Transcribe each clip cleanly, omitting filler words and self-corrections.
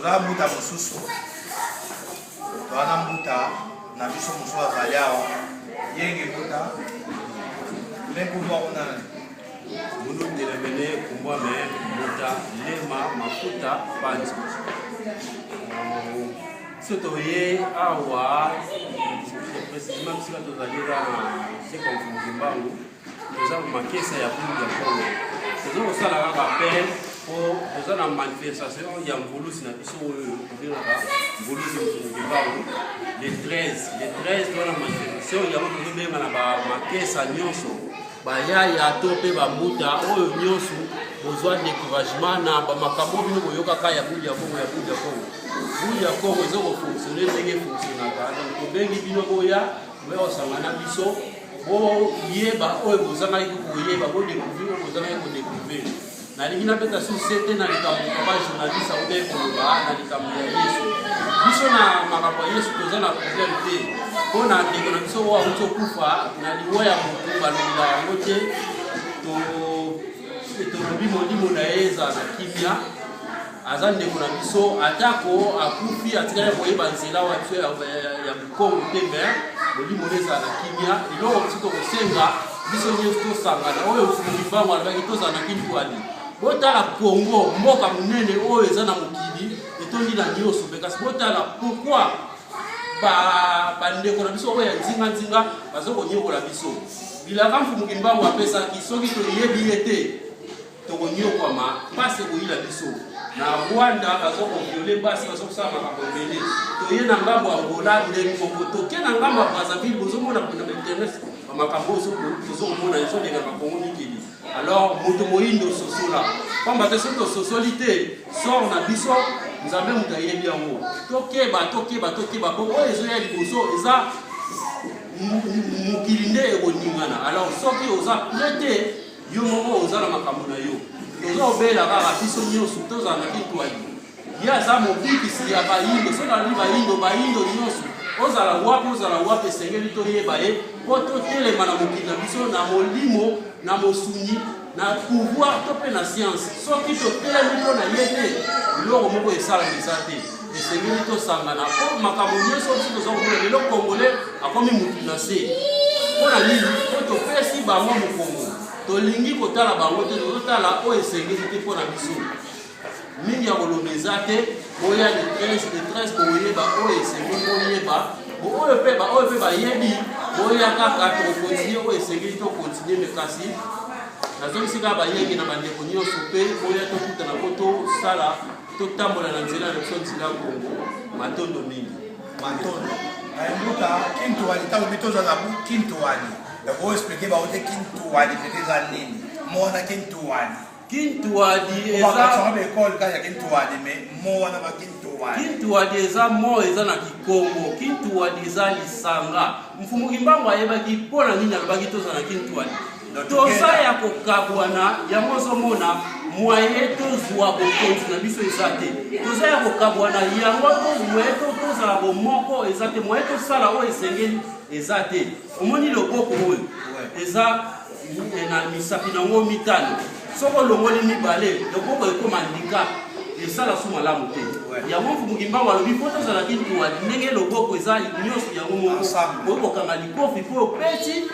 Toza mbuta mosusu, toza na mbuta na biso mosusu azali awa, yenge mbuta me nkumba kuna nani? Munu telemene kumbwame mbuta lema mafuta panzi. Biso toye awa précisément bisika tozali eza na seko Mfumu Kimbangu. Toza makesa ya bundu ya Kongo, toza kosala kaka appel mpo toza na manifestation ya mvuluzi na biso oyo tobengaka mvuluzi Mfumu Kimbangu le 13. Le 13 toza na manifestation yango, tozobenga na bamakesa nyonso, bayaya to mpe bambuta oyo nyonso bozwa découragement na bamakambo bino boyokaka ya bundu ya Kongo, ya bundu ya Kongo. Bundu ya Kongo eza kofonctionne ndenge efonctionnaka. Donc tobengi bino boya, boya kosanga na biso, boyeba oyo bozangaki koyeba, bodécouvrir oyo bozangaki kodécouvrir. Nalingi nabeta su te na likambo papa journaliste autaki koloba na likambo ya Yesu. Biso na makambo ya Yesu toza na problème te, mpo na ndeko na biso oyo auti okufa. Na liwa ya motu balobela yango te. Tolobi molimo na ye ezala na kimia. Aza ndeko na biso, atako akufi, atikali koyeba nzela wa biso ya Mokongo te, mais molimo na ezala na kimia. Eloko biso tokosenga, biso nyonso tosangana, oyo Mfumu Kimbangu alobaki, tozala na kintuadi. Botala Congo, mboka monene oyo eza na mokili, etondi na nyonso mpe, kasi botala pourquoi bandeko na biso oyo ya nzinganzinga baza konyokola biso. Bilaka Mfumu Kimbangu apesaki, soki toyebi ye te, tokonyokwama, mpasi ekoyila biso. Na Rwanda baza kovioler basi, baza kosala makambo ebele. Toye na ngambo ya Angola ndenge moko, toke na ngambo ya Brazzaville, bozomona na bainternet bamakambo oyo tozokomona ezoleka na Kongo mikili. Alors moto moyindo, sosola, pamba te soki tososoli te, sort na biso Nzambe moto ayebi yango. Tokeba, tokeba, tokeba, po oyo ezoya liboso eza mokili nde ekoningana. Alors soki oza prêt te, yo moko oza na makambo na yo. Toza obela kaka biso nyonso tozala na kitwali. Ye aza mobikisi ya bayindo. Soki nalobi bayindo, bayindo nyonso, ozala wapi, ozala wapi, esengeli toyeba ye mpo totelema na mokili na biso, na molimo, na mosuni, na pouvoir to mpe na science. Soki totelemi mpo na ye te, eloko moko esalama eza te. Esengeli tosangana mpo makambo nyonso biso toza komona lelo, Congolais akomi mutu na se. Mpo na nini? Mpo topesi bango mokongo, tolingi kotala bango te, tozotala oyo esengeli te mpo na biso. Mingi ya koloba eza te. Boya le 13. Le 13 boyeba oyo esengeli boyeba, oyo mpe baoyo mpe bayebi, boya kaka, tokocontinuer oyo esengeli tocontinuer. Mais kasi nazongisi kaka bayengi na bandeko nyonso mpe boya, tokutana mpo tosala, totambola na nzela na biso, nzela Kongo. Matondo mingi. Matondo. Mbuta Kintuadi, ntango bi tozala bu Kintuadi, oexpliquer bango te Kintuadi pete eza nini? Mona Kintuadi. Kintuadi eza baekole kaka ya Kintuadi, mais mo wana ba Kintuadi. Kintuadi eza mo eza na Kikongo. Kintuadi eza lisanga. Mfumu Kimbangu ayebaki mpo na nini alobaki tozala na Kintuadi. Toza ya kokabwana, yango ozomona moyen tozwa bokonzi na biso eza te. Toza ya kokabwana, yango moyen tozala bomoko eza te, moyen tosala oyo esengeli eza te. Omoni loboko oyo eza na misapi nango mitano, soki olongoli mibale, loboko ekoma handicap, esala su malamu te. Yango Mfumu Kimbangu alobi mpo tozala kintuadi, ndenge loboko eza nyonso yango moko, oyo kokanga likofi mpo opeti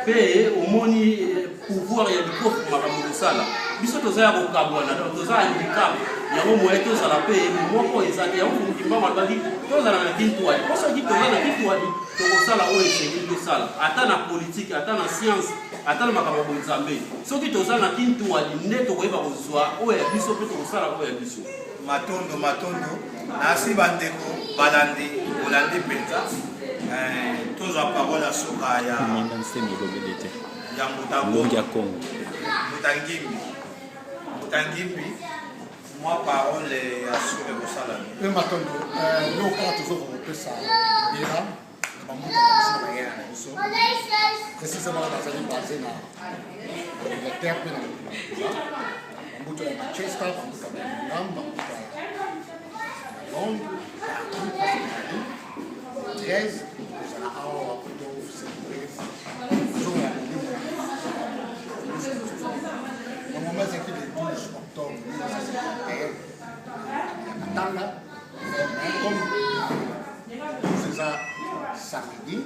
mpe omoni pouvoir ya likofi, makambo kosala. Biso toza ya kokabwana, donc toza handicap, yango moyen tozala mpe moko eza te. Yango Mfumu Kimbangu alobaki tozala na kintuadi, mpo soki toza na kintuadi, tokosala oyo esengeli tosala, ata na politike, ata na science, ata na makambo ya bonzambe. Soki toza na kintuadi nde tokoyeba kozwa oyo ya biso mpe tokosala oyo ya biso. Matondo, matondo. Nasi bandeko balandi, bolandi mpenza. Tozwa parole ya suka ya ya mbuta ya Kongo. Mbuta Ngimbi, mbuta Ngimbi, mwa parole ya suka ekosala. Mpe matondo. Eloko kaka toza kopesa mbela na bambuta na biso, na bayaya na biso, précisément bazali basé na Angleterre mpe na bambuta ya Manchester, bambuta ya Birmingham, bambuta ya Londres, partout, presque partout, 13 kozala awa po tocélébrer jour ya molimo. Normalement ezalaki le 12 octobre 1951 ya Katanga. matanga mais comme 12 eza samedi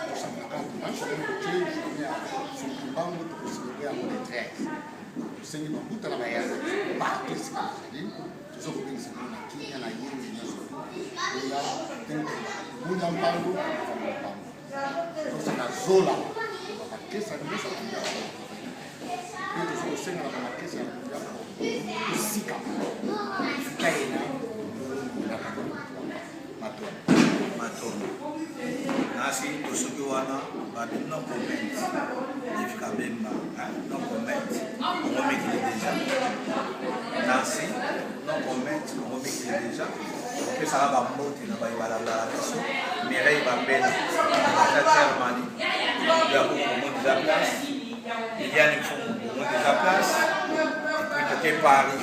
tosambolaka dimanche oyo totie journée ya Mfumu Kimbangu tokocelebre yango le 13 tosengi bambuta na bayana partout esika bozali toza kobengisa bino na kimia na yenge nyonso tu oya ndenge tolobaka tobunda mpango tofanda mpango tosenga zola bamakesa nyonso mpe toza kosenga na bamakesa ya koya kosika fika yena matondo matondo nasi tosoki wana babi no comment efika bemba no comment kongo mikili deja nansi no comment kongo mikili deja opesaka bambote na baye balandaka biso mireille bambela ata germany ya kongo deja place liliane mfumu kongo deja place epuis toke paris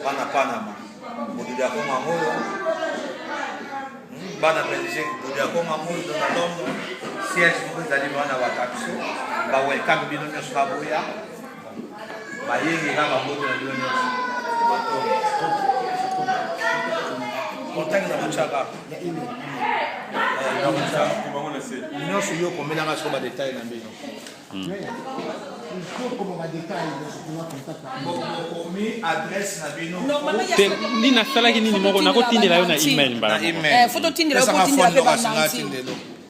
bana panama Bodudu ya Kongo yango bana Belgique Bodudu ya Kongo yango na Londres siège moko ezali wana bata biso ba welcome bino nyonso baboya bayenge kaka bambote na bino nyonso contact na kotyaka nyonso yo okomelanga soko badetail na bino Bokomi adresse na bino. Te nini nasalaki nini moko nakotindela yo na email mbala moko. Eh, faut totindela yo, Pesanga kotindela phone mpe noko asinga bananti. atindelo.